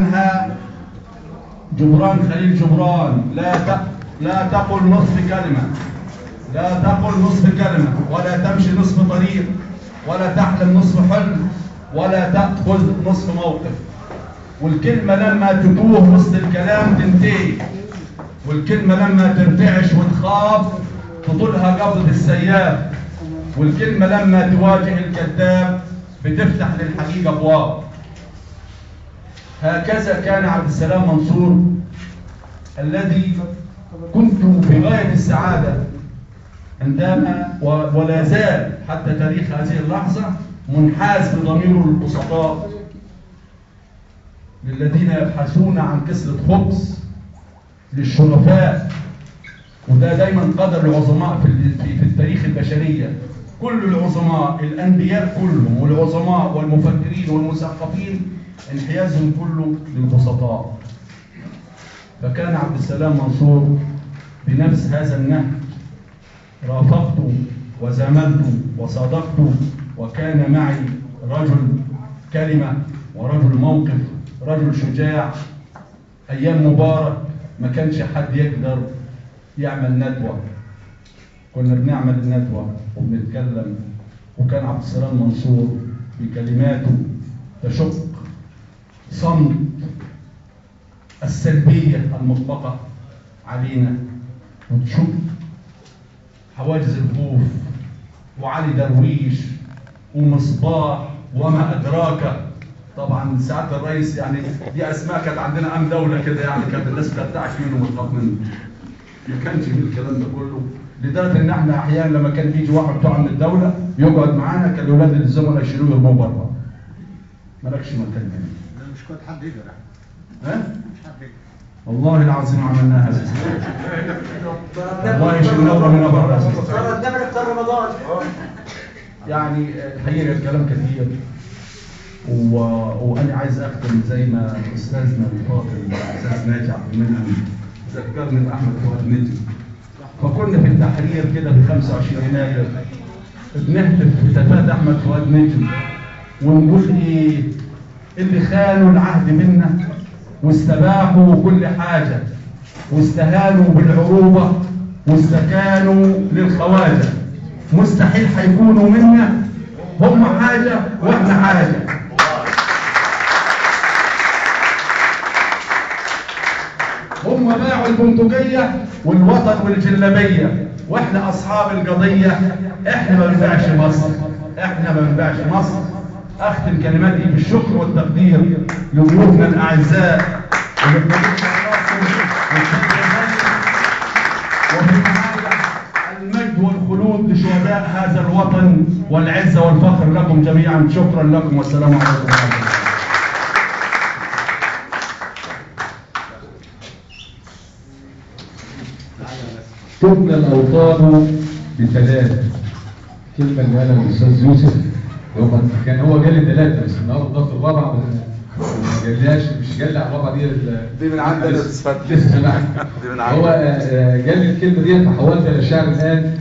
عنها جبران خليل جبران: لا تقل نصف كلمة، لا تقل نصف كلمة، ولا تمشي نصف طريق، ولا تحلم نصف حلم، ولا تأخذ نصف موقف. والكلمة لما تتوه وسط الكلام تنتهي، والكلمة لما ترتعش وتخاف تطولها قبضة السياف، والكلمة لما تواجه الكذاب بتفتح للحقيقة أبواب. هكذا كان عبد السلام منصور الذي كنت في غاية السعادة عندما ولا زال حتى تاريخ هذه اللحظة منحاز بضميره للبسطاء، للذين يبحثون عن كسرة خبز، للشرفاء. وده دايما قدر العظماء في التاريخ البشرية. كل العظماء، الأنبياء كلهم والعظماء والمفكرين والمثقفين، انحيازهم كله للبسطاء. فكان عبد السلام منصور بنفس هذا النهج، رافقته وزاملته وصادقته، وكان معي رجل كلمة ورجل موقف، رجل شجاع. أيام مبارك ما كانش حد يقدر يعمل ندوة، كنا بنعمل الندوة وبنتكلم، وكان عبد السلام منصور بكلماته تشق صمت السلبية المطلقة علينا وتشق حواجز الخوف، وعلي درويش ومصباح وما أدراك. طبعا ساعات الرئيس يعني دي أسماء كانت عندنا أم دولة كده، يعني كانت الناس بترتعش منه وتخاف منه. ما كانش في الكلام ده كله، لدرجة إن احنا أحيانا لما كان بيجي واحد بتوع من الدولة يقعد معانا كان الأولاد الزملاء يشيلوه يرموه بره. مالكش مكان هنا. مش كنت حد يقدر. ها؟ مش حد يقدر. والله العظيم عملناها. والله شلنا ورمينا بره. رمضان. يعني الحقيقة الكلام كثير، وأنا عايز أختم زي ما أستاذنا الفاضل الأستاذ ناجي عبد المنعم ذكرني بأحمد فؤاد نجم. فكنا في التحرير كده في 25 يناير بنهتف هتافات أحمد فؤاد نجم ونقول إيه؟ اللي خانوا العهد منا واستباحوا كل حاجة واستهانوا بالعروبة واستكانوا للخواجة، مستحيل هيكونوا منا، هم حاجة واحنا حاجة. هم باعوا البندقية والوطن والجلابية، واحنا أصحاب القضية، احنا ما بنبيعش مصر، احنا ما بنبيعش مصر. أختم كلماتي بالشكر والتقدير لضيوفنا الأعزاء، وفي النهاية المجد والخلود لشهداء هذا الوطن والعزة والفخر لكم جميعا. شكرا لكم والسلام عليكم ورحمة الله. تبنى الأوطان بثلاث. كلمة اللي قالها الأستاذ يوسف، كان هو جالي ثلاثة بس النهارده ضاف الرابعة، ما جاليش، مش جالي على الرابعة دي، دي من عندنا لسه. دي من عندنا. هو جالي الكلمة دي فحولتها إلى شعر الآن.